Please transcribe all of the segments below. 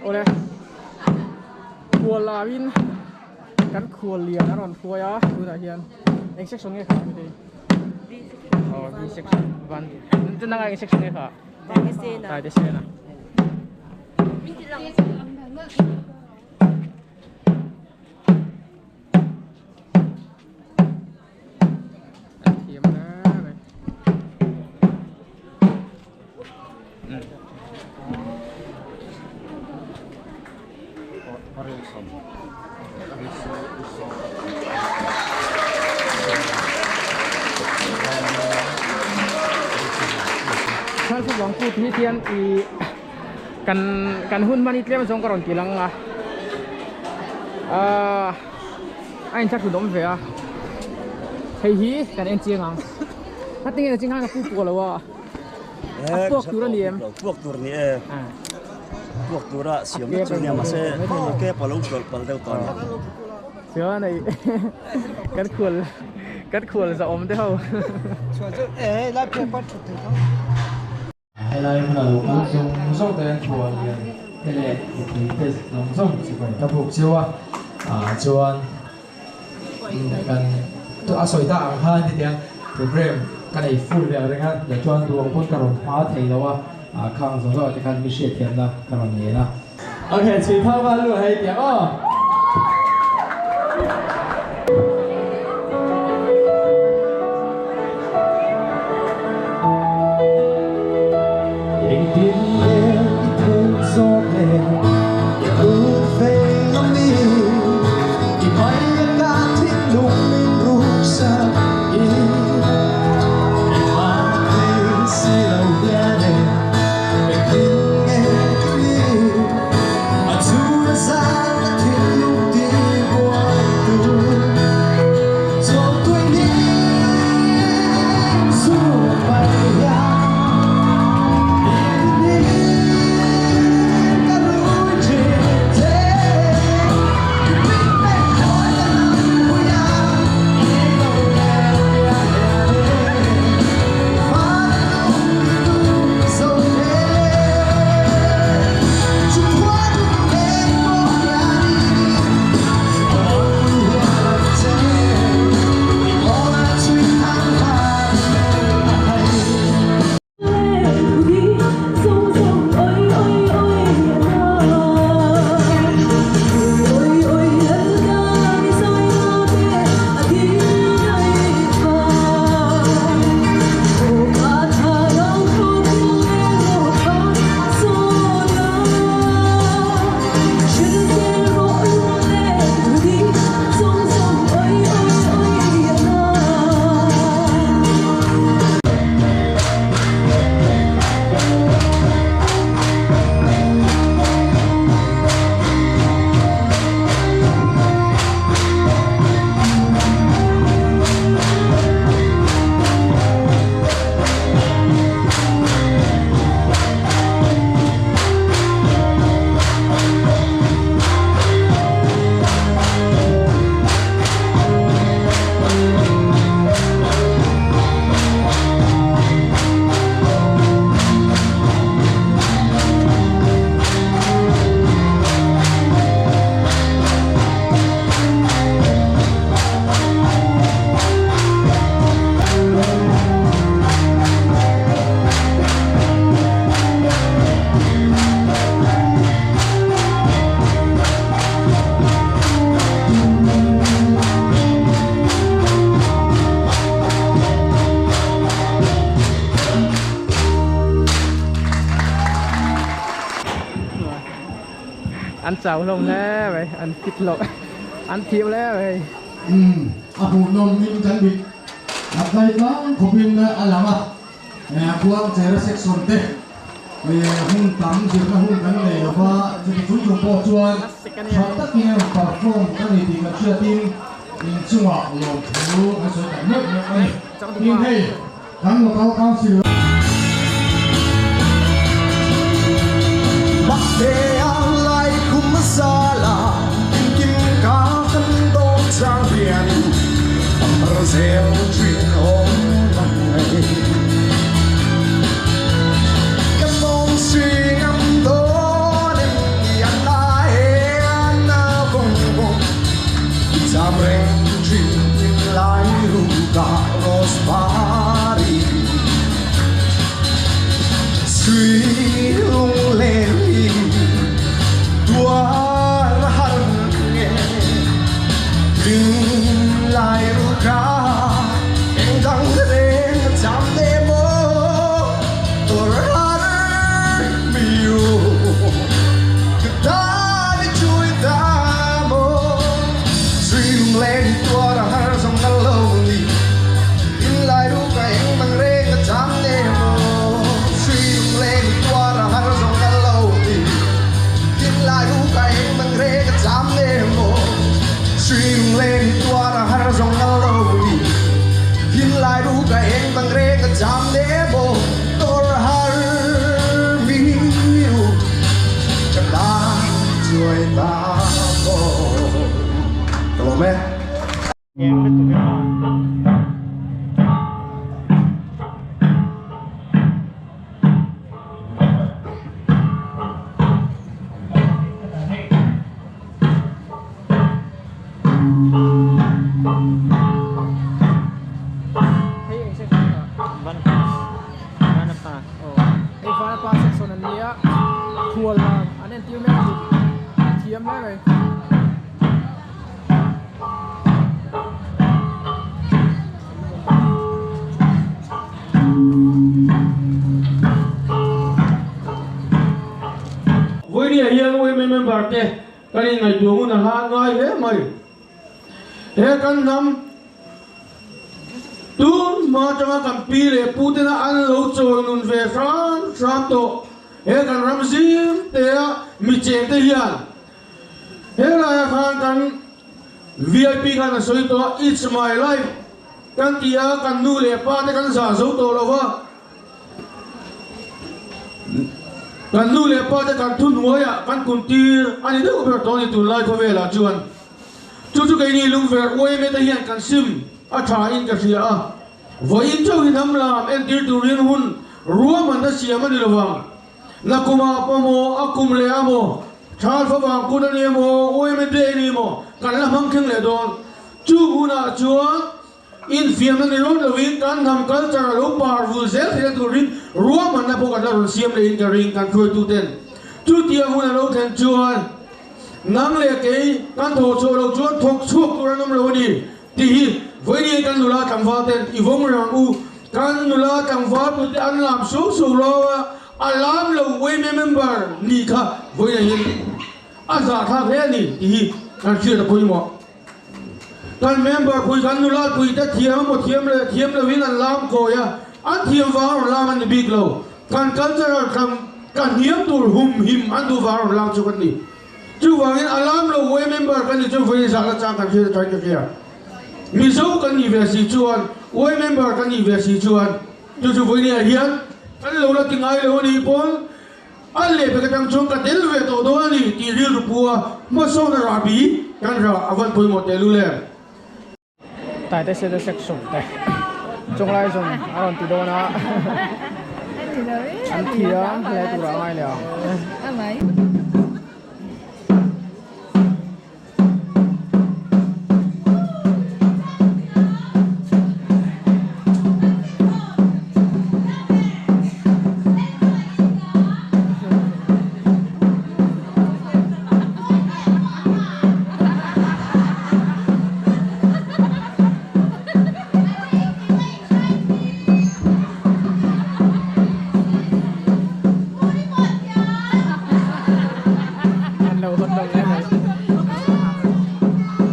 Awle khual lawin kan khual lian a rawn hruai a tunah hian eng section nge kha Mitei? Aw B section van nanga eng section nge kha? Taitesena. An thiam hle mai. Thlalfuk wangpu hi hian ih kan kan hun hman hi tlem zawng ka rawn ti lang a ahh a inthlahrun awm ve a hei hi kan en chiang ang a tinge na ching khan a pu pawh lo a a puak tur a ni em puak tur ni e puak tura siam vek chu nia mahse ke palo tlawlh pal deuh tawh a ni chuan hei kan khual kan khual za awm te ho Helai hmuna lo kal zawng zawng te an khual lian te leh mipui te zawng zawng chibai ka buk cheu a, ah chuan kan a sawi tak ang khan hetiang program ka nei full ve ang reng a, leh chuan duh ang pawn ka rawn hma thei lo a, ah khang zawng zawng ah te khan mi hriatthiamna ka rawn ngen a. Ok, chhui thar val lu hei tiang aw. Engtin nge i theih zawk le i kut vei ami i hmai a ka thinlung min ruksak i i hma thei si lo hian e engtin nge i ni a chhun a zan a thinlung ti buai tu chawltui hlim suh mai hian i hlim ka rui thin che i hming pek khawi ka lam pui a i lo leng hian e van lung ti tu zo he chu khua lung leng pawh hianin ka mang hual ang che i awla chhui thang van a hai. An chau hlawm hle mai an fit loh an thiam hle mai. Umm a hmuhnawm in kan mit a tlai tlang khawpin a lang a. Khuangchera section te hun tam zirna hun kan nei lo va, chuti chung chung pawh chuan tha takin a rawn perform a ni tih kan hriatin inchungah lawmthu an sawi tak meuh meuh a ni. Tin hei kan local council. Mahse a lai kum zala engkim ka kan dawn chang hian a mar zel thin awm ang mai. Ka mawng si ngam dawn em ni an. hruai ta maw ka lawm e. Hei eng section nge? Vanapa. Aw hei Vanapa section an nia khual lam an entir mek a ni an thiam hle mai. Vawinia hian UMA member te kan inngaihtuah ngun a hla ngai hle mai. He kan hnam tun hma atanga kan pi leh pu tena an lo chawi nun ve hram hram tawh he kan ram zim tea mi cheng te hian Helaiah khan kan VIP khan a sawi tawh a, It's my life kan ti a, kan nu leh pa te kan zah zo tawh lo va, kan nu leh pa te kan thuhnuaiah kan kun tir a ni deuh ber tawh a ni tunlai khawvelah chuan. Chu chu keini lungver uaime te hian kan sim a tha in ka hria a, vawiin chauh hi hnam lam entir turin hun ruahmanna siam a ni lovang. Na kumah pawh maw, a kum leh a maw, Thal favang kut a ni emaw, UMA Day a ni emaw, kan la hmang thleng leh dawn. Chu hunah chuan infiamna ni rawn lovin kan hnam culture a lo par vul zel theihna turin ruahmanna pawh kan la rawn siam lehin ka ring kan hruaituten. Chutiang hun a lo thlen chuan nang leh kei kan thawh chhuah loh chuan thawk chhuak tur an awm lo a ni tih hi vawiin kan nula tlangval ten i vawng rang u. Kan nula tlangval pute an lam suau suau lo a, a lam lo yma member nih kha vawiin hian a zahthlak hle a ni tih hi kan hriat a pawimawh. Kan member pui kan nula puite thiam emaw thiam leh thiam lovin an lam kawi a, an thiam vang rawn lam an ni bik lo. Kan cultural tlam ka hniam tur hum him an duh vang rawn lam chu kan ni. Chuvangin a lam lo yma member kan ni chu vawiin zahna chang kan hriat a thain ka hria. Mizo kan nih ve si chuan, Y member kan nih ve si chuan, chu chu vawinia hian kan lo la ti ngai lo a nih pawn a lehpek atang chuan ka tel ve tawh dawn a ni tih rilru pu a hmasawn a rahbi kan rah a van pawimawh teh lul em? Taite sete section te chunglai zawng a rawn ti dawn a, an thi a helai turah a ngai leh ang. An lo hawn lo hle mai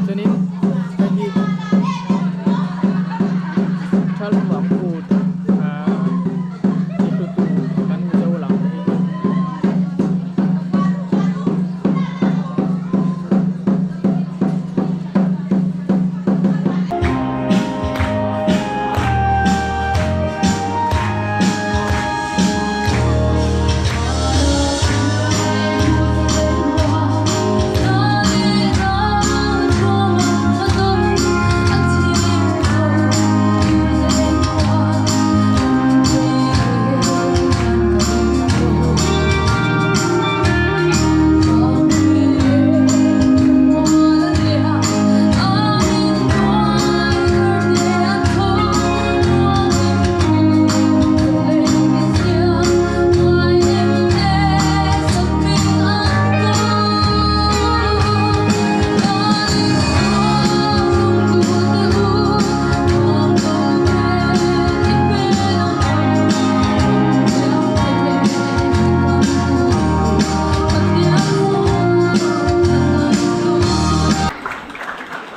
chuanin hei hi Thalhmang kut ahh ti hlu tu kan Mizo lam te hi.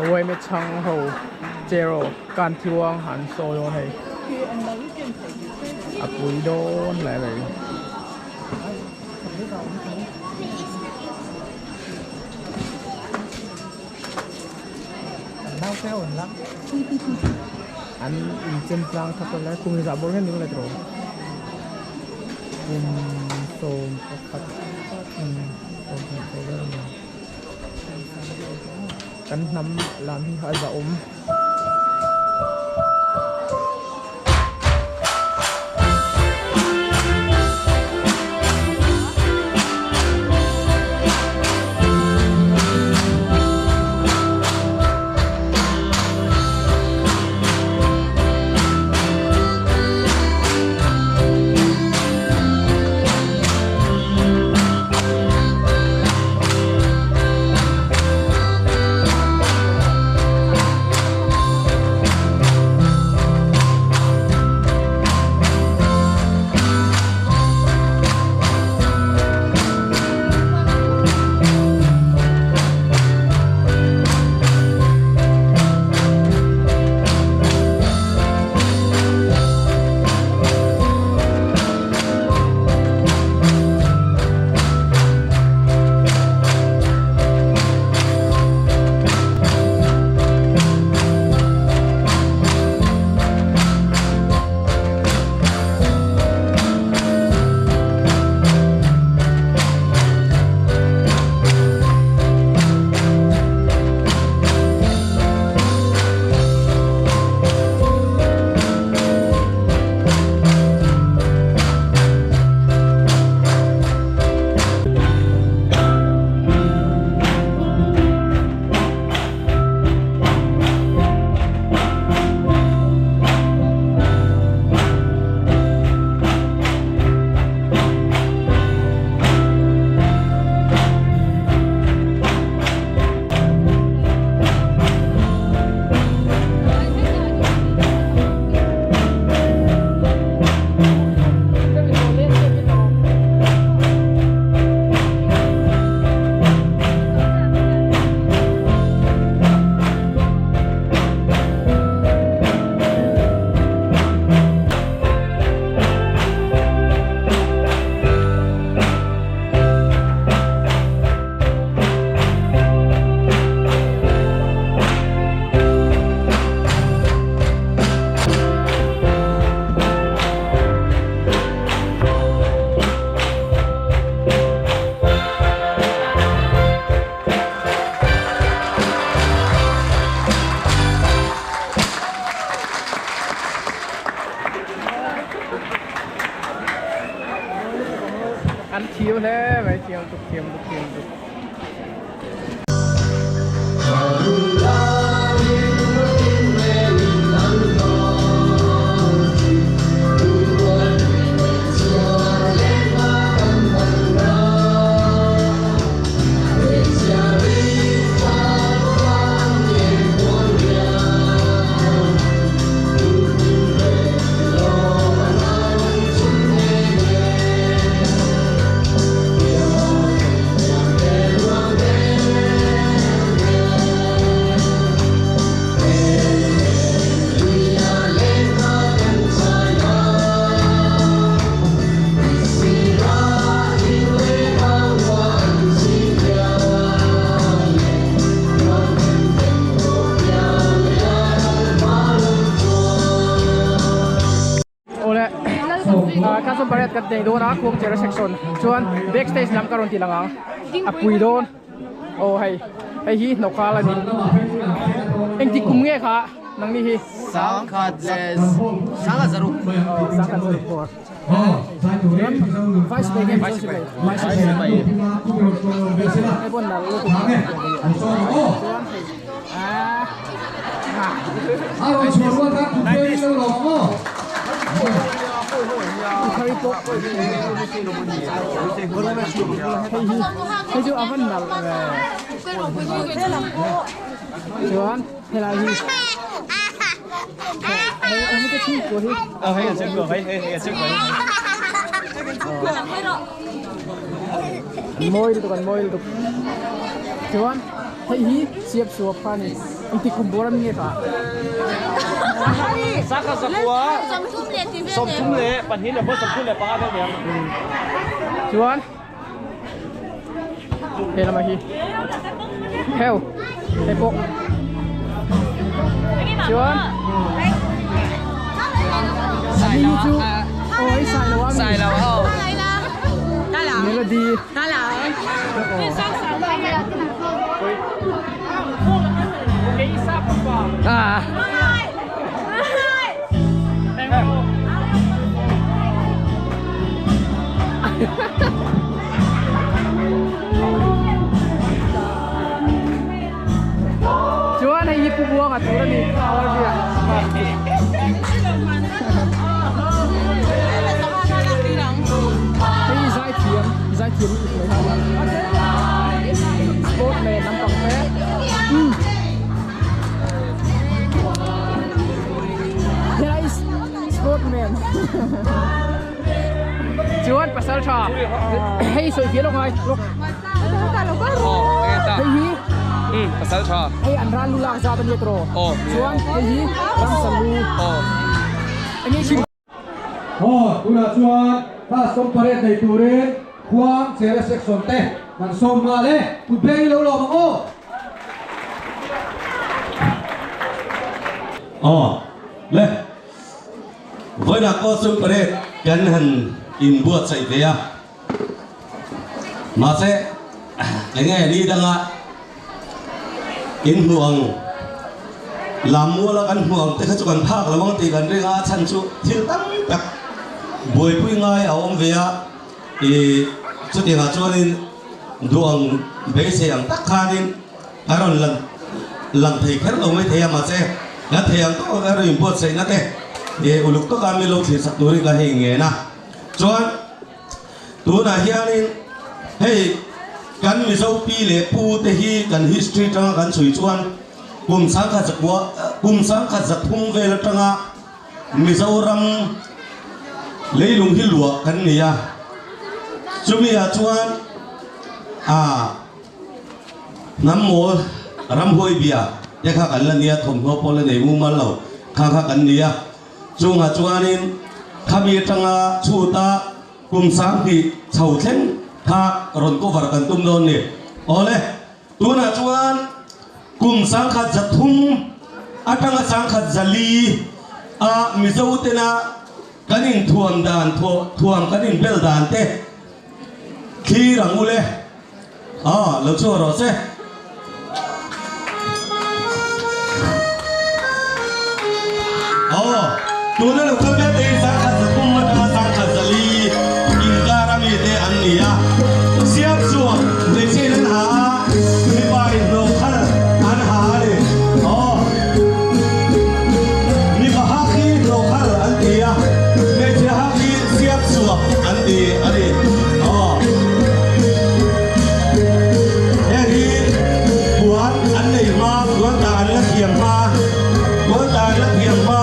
Uaime chhang ho cheraw kan thiuang han sawi dawn hei a pui dawn hle mai. An inchem tlang thak lai kum zah bawr hian ni le tawh kum 11 kum 11. Kan hnam lam hi a zahawm. An thiam hle mai thiam tuk thiam tuk thiam tuk. Awle Council pariat kan nei dawn a khuangchera section chuan backstage lam ka rawn ti lang ang a pui dawn aw hei hei hi hnawkhal a ni engtik kum nge kha nangni hi Sangkhat leh sangkhat zaruk aw sangkhat zaruk bawr chuan vice sipai nge mizo sipai vice sipai hei pawh nalh lutuk chuan hei ah Hei chu a van nalh ve. Chuan helai hi hei hei te chhungkua hi. Ờ hei chhungkua hei hei hei chhungkua. An mawi lutuk an mawi lutuk. Chuan hei hi siap suap kha a ni. Engtik kum bawr a mi nge kha? Sangkhat zakua sawmthum leh pahnih leh pawh sawmthum leh panga deuh aniang. Chuan he lamah hi heu hei pawh chuan hei hi chu aw hei sailo a mi melody aw. Ah. Chuan hei hi Pu Buanga tur a ni. Hei zaithiam, zaithiam lutuk mai hi. Sport man lampang te. Umm. Helai sport man. Chuan pasal tha. Hei sawi fiah lawk ngai lawk. Hei hi. Um pasal tha. Hei an ral lu lak zat a nia tawh. Chuan hei hi ramsa lu. Enge chim. Aw, tunah chuan class sawmparêt nei turin khuang chera section te kan sawm nghal e, kut beng i lo lawm ang aw. Aw, le, vawiinah pawh sawmparêt kan han inbuatsaih ve a, mahse enge ni danga in hmuh ang lam muala kan hmuh ang te kha chu kan phak lo ang tih kan ring a, a chhan chu thil tam tak buaipui ngai a awm ve a, ih chutiangah chuanin duh ang beisei ang tak khanin a rawn lan lang thei kher lo mai thei a, mahse kan thei ang tawk a rawn inbuatsaihna te ih uluk taka mi lo thlir sak turin ka hei ngen a, chuan. Tunah hianin hei kan Mizo pi leh pu te hi kan history atanga kan chhui chuan kum sangkhat zakua kum sangkhat zathum vel atanga Mizoram leilung hi luah kan ni a, chumi ah chuan ah hnam mawl ramhuai bia te kha kan la nia thawmhnaw pawh la nei mumal lo kha kha kan ni a. Chungah chuanin khami atanga chhuta kum 2000 chho thleng kha rawn cover kan tum dawn ni. Awle, tunah chuan kum 1300 atanga 1004 a Mizo tena kan inthuam dan thuam kan inbel dan te thlir ang ule. Aw, lo chhuak rawh se. Aw, tuna lo kal mek te hi 1003 atanga 1004 inkar a mi te an ni a. Siam chuan hmeichhe in an ha a, mipa in hnawh khal an ha a ni. Aw, mipa hak hi hnawh khal an ti a, hmeichhe hak hi siam chhuak an ti a ni. Aw. Heng hi puan an nei hma, puan tah an la thiam hma, puan tah an la thiam hma.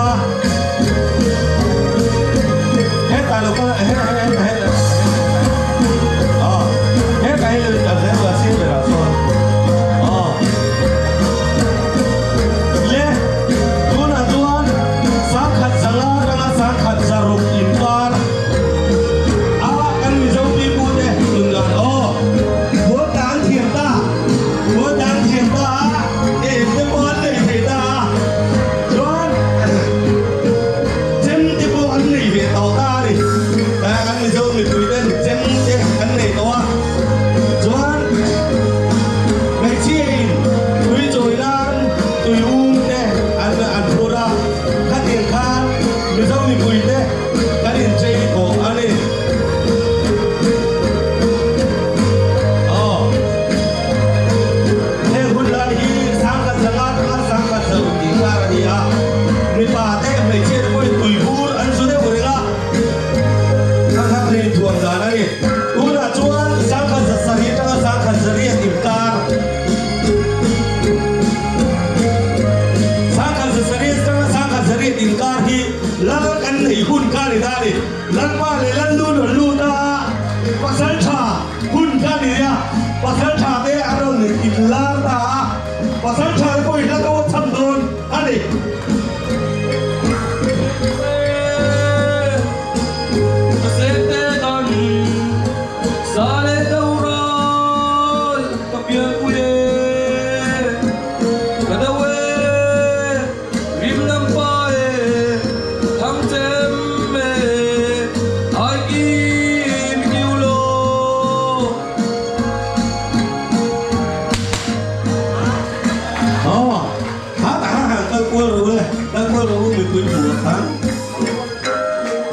mipui hmuh ah khan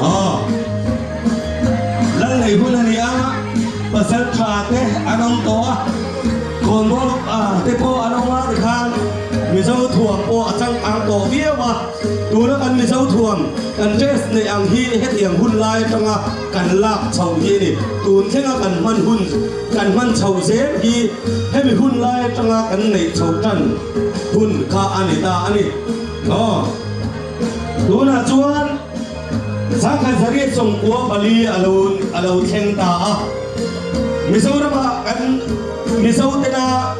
aw lal nei hun a ni a pasal tha te an awm tawh a khawnbawl te pawh an awm a tikhan Mizo thuam pawh a changkang tawh viau a tuna kan Mizo thuam kan dress neih ang hi hetiang hun lai atanga kan lak chhoh hi a ni tun thlenga kan hman hun kan hman chhoh zel hi hemi hun lai atanga kan neih chhoh tan hun kha a ni ta a ni. Aw, tunah chuan Sangkhat Zariat Sawmkua pali a lo a lo thleng ta a. Mizoramah kan Mizo tena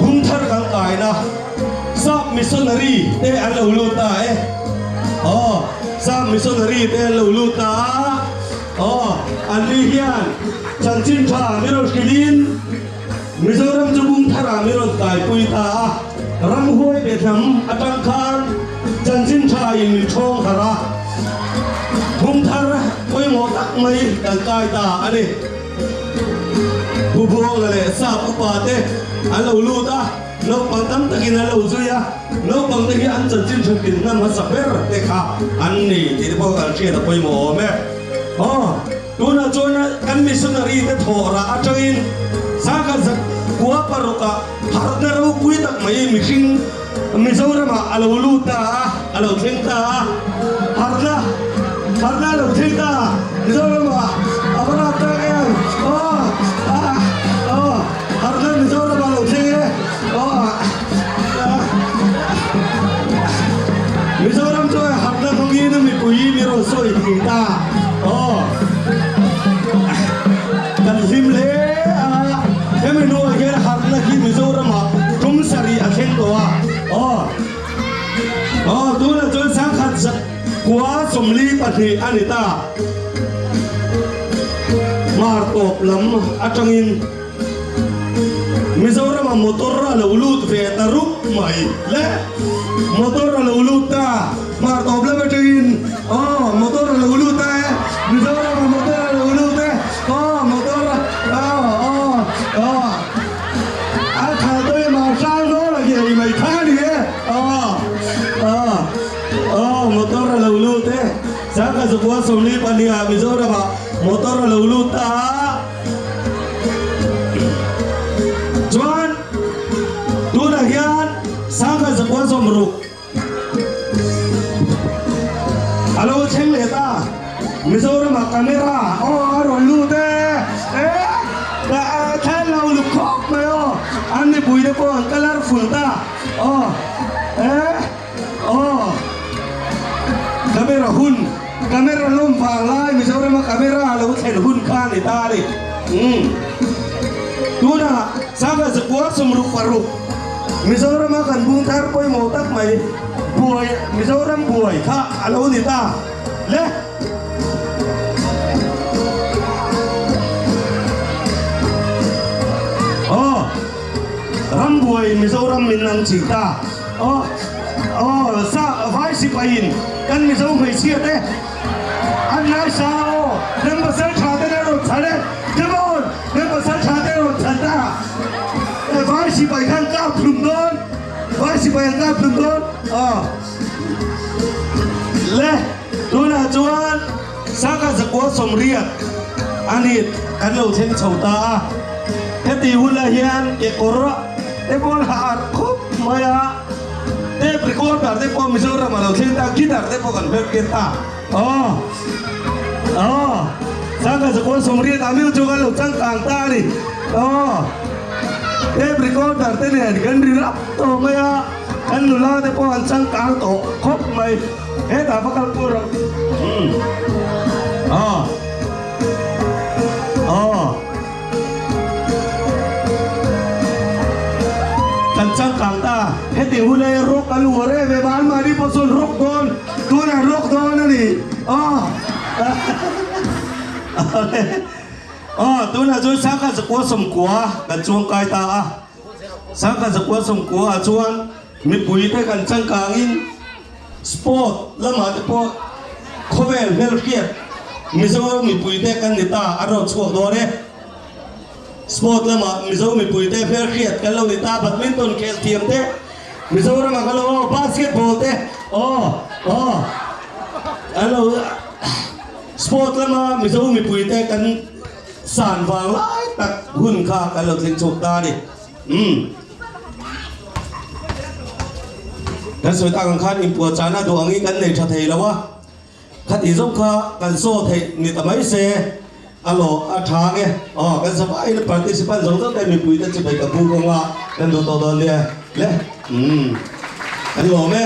hum thar kan kaina Sap missionary te an lo lut ta e. Aw, Sap missionary te an lo lut ta a. Aw, an ni hian chanchin tha min rawn hrilhin Mizoram chu bung tharah min rawn kaipui ta a, ramhuai be hnam atang khan chanchin tha in min thawng harh a, bung thar pawimawh tak mai kan kai ta a ni. Pu Buanga leh Sap upa te an lo lut a, naupang tam takin an lo zui a, naupang te hi an chanchin tha tin hna hmasa ber te kha an ni tih te pawh kan hriat a pawimawh awm e. Aw. Tunah chuan kan missionary te thawh rah atangin sangkhat zat kua parukah harhna ropui tak mai mihring Mizoramah a lo lut ta a, a lo thleng ta a, harhna harhna a lo thleng ta Mizoramah a va rat tak em aw ah aw harhna Mizoramah a lo thleng e aw ah Mizoram chuan harhna hmangin mipui mi rawn sawi thei ta. Aw, kan hlim hle a, hemi hnuah hian harhna hi Mizoramah tum sarih a thleng tawh a, aw, aw, tunah chuan sangkhat kua 42 a ni ta, hmar tawp lam atangin Mizoramah motor a lo lut ve ta rup mai le, motor a lo lut ta. Hmar tawp lam atangin aw motor a lo lut e Mizoram ah motor a lo lut e aw motor aw aw aw a khalh tawh em a hrang dawn a ngei mai kha a ni e aw aw aw motor a lo lut e Sangha zakua 42 ah Mizoram ah motor a lo lut ta a chuan tunah hian Sangha zakua 60 A lo thleng leh ta. Mizoramah camera aw a rawn lut e. E thlen lo luk khawp mai aw. An mipui te pawh an colourful ta. Aw e aw camera hun camera lawm vang lai Mizorama camera a lo thlen hun kha a ni ta a ni. Umm tunah sangha zakua 66. Mizorama kan bung thar pawimawh tak mai buai Mizoram buai kha a lo ni ta le. Aw ram buai Mizoram min an chih ta aw aw sa vai sipai in kan Mizo hmeichhia te an ngaisa aw kan pasal tha te rawn chhan e come on kan pasal tha te rawn chhan ta. Vai sipai khan kap thlum dawn vai sipai an kap thlum dawn aw le tunah chuan sangha zakua 80 a ni kan lo thleng chho ta a heti hunah hian kekawr te pawh an ha arh khawp mai a tape recorder te pawh Mizoram ah lo thleng ta guitar te pawh kan hmer tir ta aw aw sangha zakua 80 ah mi chu kan lo changkang ta a ni aw. Tape recorder te nen kan ri rap tawh mai a, kan nula te pawh an changkang tawh khawp mai. Hetah va kal pur ang. Umm. Aw. Aw. Kan changkang ta. Heti hun hi rock a luh rem em a, anmahni pawh chuan rock dawn, tunah rock dawn a ni. Aw. Aw, tunah chuan sangkhat zakua 90 kan chuang kai ta a. Sangkhat zakua 90 ah chuan mipui te kan changkangin sport lamah te pawh khawvel hmelhriat Mizo mipui te kan ni ta a rawn chhuak dawn e. Sport lamah Mizo mipui te hmelhriat kan lo ni ta, badminton khel thiam te. Mizoram ah kan lo aw basketball te aw aw an lo sport lama Mizo mipui te kan san vang lai tak hun kha kan lo thleng chhuak ta a ni. Umm. Kan sawi tak ang khan inpuahchahna duh angin kan nei tha thei lo a. Khati zawng kha kan saw theih ni ta mai se, a lawh a tha nge? Aw, kan zavaiin participant zawng zawng te mipui te chibai ka bu kawng a, kan duh tawh dawn nia le. Umm, kan lawm e.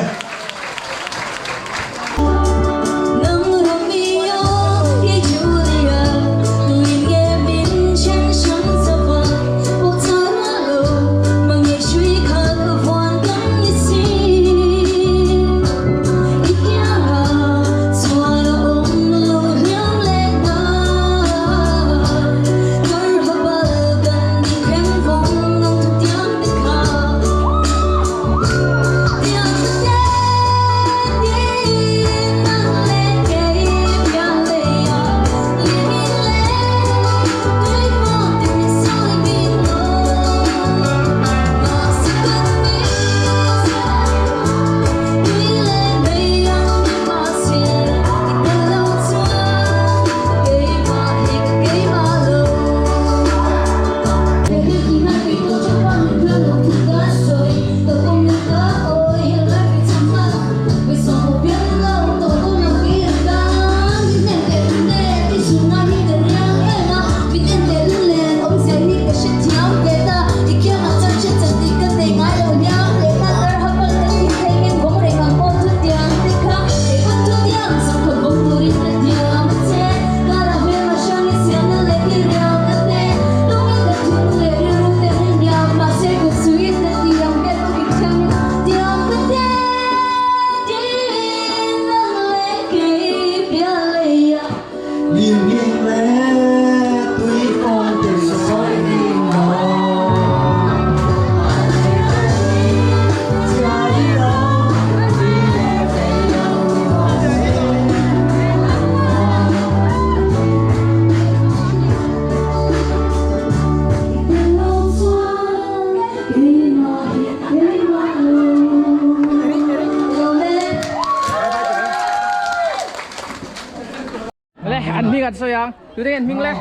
Le an hming an sawi ang tute nge an hming le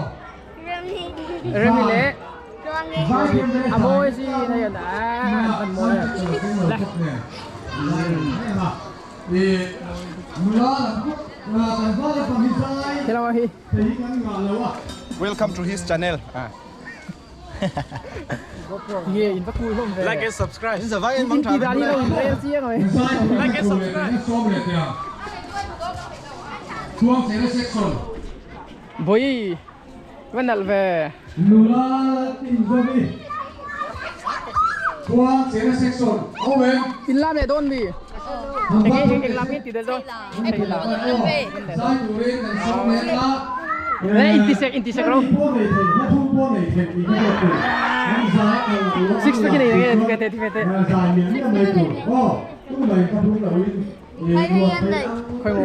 Remi le a mawi si hei an an hman mawi a le hello hi Welcome to his channel. Nge in va cool hlawm ve. Like and subscribe. In zavai in mang tha. In ti dan hi lo in rel chiang mai. Like and subscribe. Boi va nalh ve. Nula tin zovi Khuang chena section Owen. In lam leh dawn mi. Eng eng eng lam nge ti del dawn. Thei lam. Zai turin kan sawm mek a. Le intisek intisek ro. Six pack nei nge ti ve te ti ve te. Khoi mo.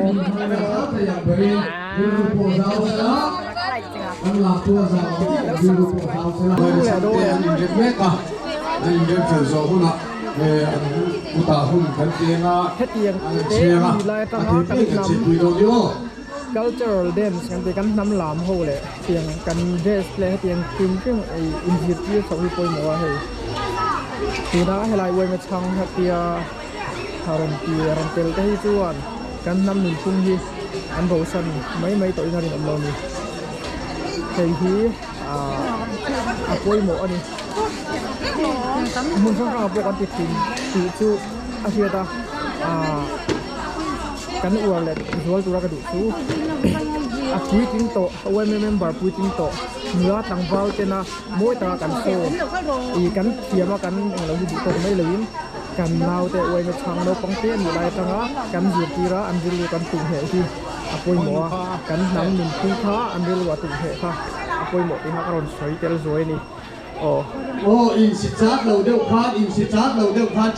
Hetiang te ni lai atanga kan hnam cultural dance kan tih kan hnam lam ho leh tiang kan dress leh hetiang hrim hrim ei inzirtir chhoh hi pawimawh a hei tuna helai uaima chhang hetia rawn ti rawn tel te hi chuan kan hnam nunphung hi an bosan mai mai tawhin a rinawm lo a ni hei hi ahh a pawimawh a ni hmun hrang hrangah pawh kan ti thin tih chu a hriat a ahh kan uar leh zual tura ka duh chu a puitling tawh a yma member puitling tawh nula tlangval tena mawi taka kan show ih kan thiam a kan englo hi duh tawk mai loin kan naute yma chhang naupang te anih lai atanga kan zirtir a an rilru kan tuh hneh hi a pawimawh a kan hnam nunphung kha an rilru a tuh hneh kha a pawimawh tih kha ka rawn sawi tel zuai a ni. Aw. Aw, insi chat lo deuh khan, insi chat lo deuh khan.